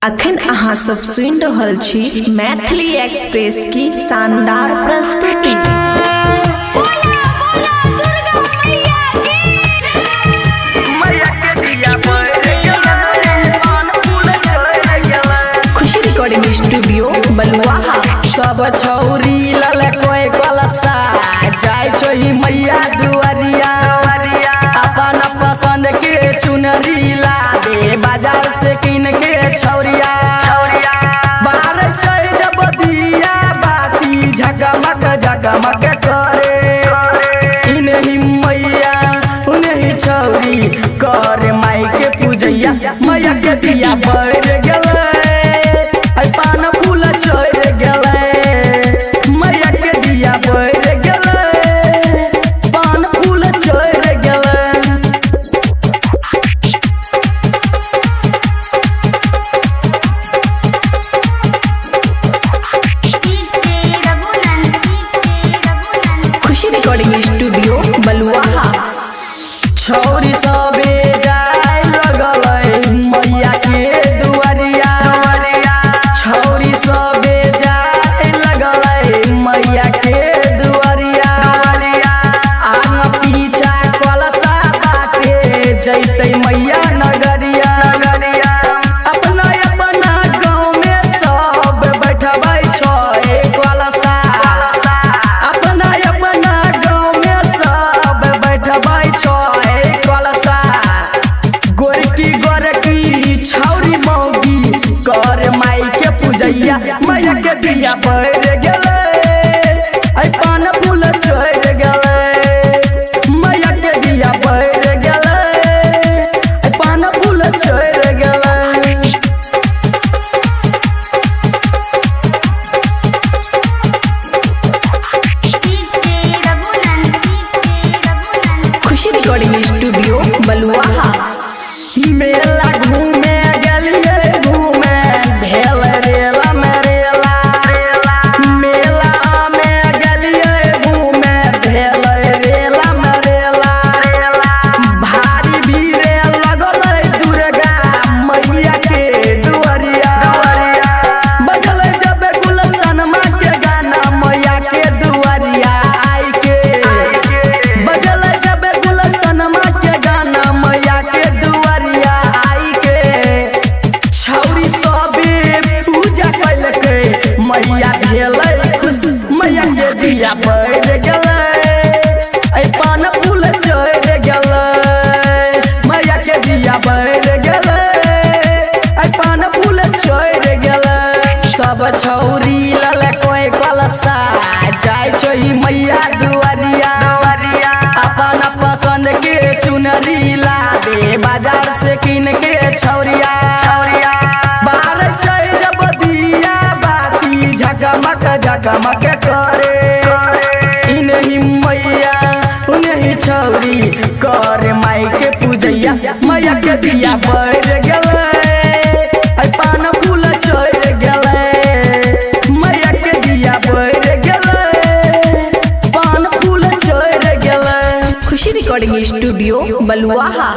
अखन अहाँ सब सुनि रहल छी मैथिली एक्सप्रेस की शानदार प्रस्तुति। खुशी रिकॉर्डिंग स्टूडियो बलुआहा। सब छौरी लल कोई कलसा जाय छही मैया दुआरिया, अपन पसंद के चुनरी लाबे बाजार से किन के छौरिया। बार छै जब दिया बाती झकमक झकमक करे, इन्हीं मैया उन्हीं छौरी कर माई के पूजैया। मैया के दिया बढ़ गेलै, ऐ पान फूल चढ़ गेलै। मैया के दिया बढ़ गेलै, पान फूल चढ़ गेलै। खुशी रिकॉर्डिंग स्टूडियो बलुआहा। छौरी सबे जाय लगलै मैया के दुआरिया, छौरी सबे जाय लगलै मैया के दुआरिया। आग पीछा कलसा बाटे जैतै मैया नगरिया। अपना अपना गाँव में सब बैठबै छै कलसा, अपना अपना गाँव में सब बैठबै छै कलसा। गोरकी गोरकी छौरी मौगी कर माई के पूजैया। मैया के दिया बढ़ गेलै, ऐ पान फूल चढ़ गेलै। मैया के दिया बढ़ गेलै, ऐ पान फूल चढ़ गेलै। खुशी रिकॉर्डिंग स्टूडियो बलुआहा। मेला घूमे गेलियै घूमे भेल रेला में रेला, मेला में गेलियै घूमे भेल रेला में रेला। भारी भीड़ लगलै दुर्गा मैया के दुआरिया, बजलै जब गुलशनमा के गाना मैया के दुआरिया आई के। बजलै जब गुलशनमा के गाना मैया के दुआरिया आई के। छौरी सबे पूजा कैलकै मैया भेलै खुश। मैया के दिया बढ़ गेलै, ऐ पान फूल चढ़ गेलै। मैया के दिया बढ़ गेलै, ऐ पान फूल चढ़ गेलै। सब छौरी लल कोई कलसा जाय छही मैया दुआरिया, अपन पसंद के चुनरी लाबे बाजार से किन के छौरिया। बार छै जब दिया बाती झकमक झकमक करे, इन्हीं मैया उन्हीं छौरी कर माई के पूजैया। मैया के दिया बढ़ गेलै, ऐ पान फूल चढ़ गेलै। मैया के दिया बढ़ गेलै, पान फूल चढ़ गेलै। खुशी रिकॉर्डिंग स्टूडियो बलुआहा।